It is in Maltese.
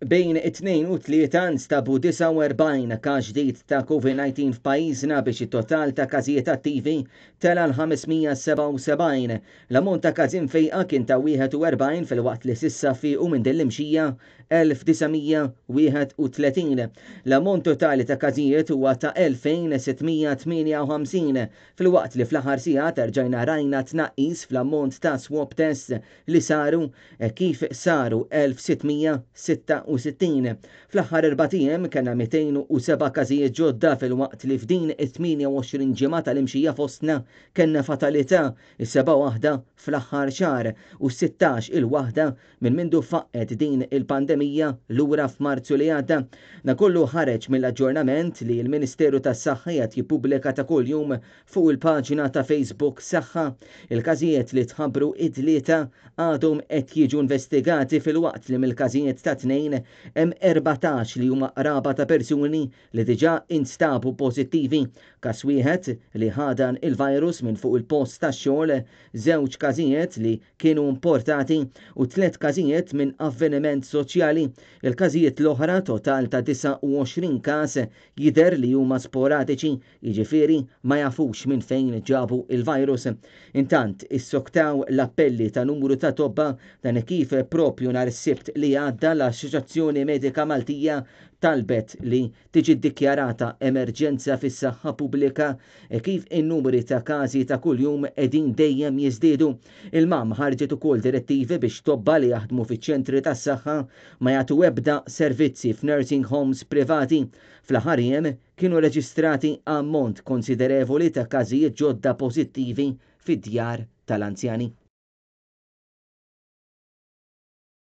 Bejn it-Tnejn u t-Tlieta nstabu 49 każ ġdid ta' Covid-19 f'pajjiżna biex it-total ta' każijiet attivi tela' għal 577. L-ammont ta' każi mfejqa kien ta' 41 filwaqt li s'issa fiequ minn din l-imxija 1931. L-ammont totali ta' każijiet huwa ta' 2658 filwaqt li fl-aħħar sigħat erġajna rajna tnaqqis fl-ammont ta' swab tests li saru hekk kif saru 1666. Fl-aħħar erbat ijiem kellna 207 każijiet ġodda filwaqt li f'din it-28 ġimgħa tal-imxija fostna kellna fatalità, is-seba' waħda fl-aħħar xahar u s-sittax il waħda minn mindu faqqgħet din il-pandemija lura f'Marzu li għadda. Dan kollu ħareġ mill-aġġornament li l-Ministeru tas-Saħħa qiegħed jippubblika ta' kuljum fuq il-paġna ta' Facebook Saħħa. Il-każijiet li tħabbru it-Tlieta għadhom qed jiġu investigati filwaqt li mill-każijiet tat-Tnejn hemm 14 li huma qraba ta' persuni li diġà instabu pożittivi, każ wieħed li ħa dan il-virus minn fuq il-post tax-xogħol, żewġ każijiet li kienu importati u tlett każijiet minn avveniment soċjali. Il-każijiet l-oħra, total ta' 29 każ, jidher li huma sporadiċi, jiġifieri ma jafux minn fejn ġabu l-virus. Intant, issoktaw l-appelli ta' numru ta' tobba dan hekk kif proprju nhar is-Sibt li għadda l-Assoċjazzjoni Medika Maltija talbet li tiġi ddikjarata emerġenza fis-saħħa pubblika hekk kif in-numri ta' każi ta' kuljum qegħdin dejjem jiżdiedu. Il-MAM ħarġet ukoll direttivi biex tobba li jaħdmu fiċ-ċentri tas-saħħa ma jagħtu ebda servizzi f'nursing homes privati. Fl-aħħar jiem kienu reġistrati ammont konsiderevoli ta' każijiet ġodda pożittivi fid-djar tal-anzjani.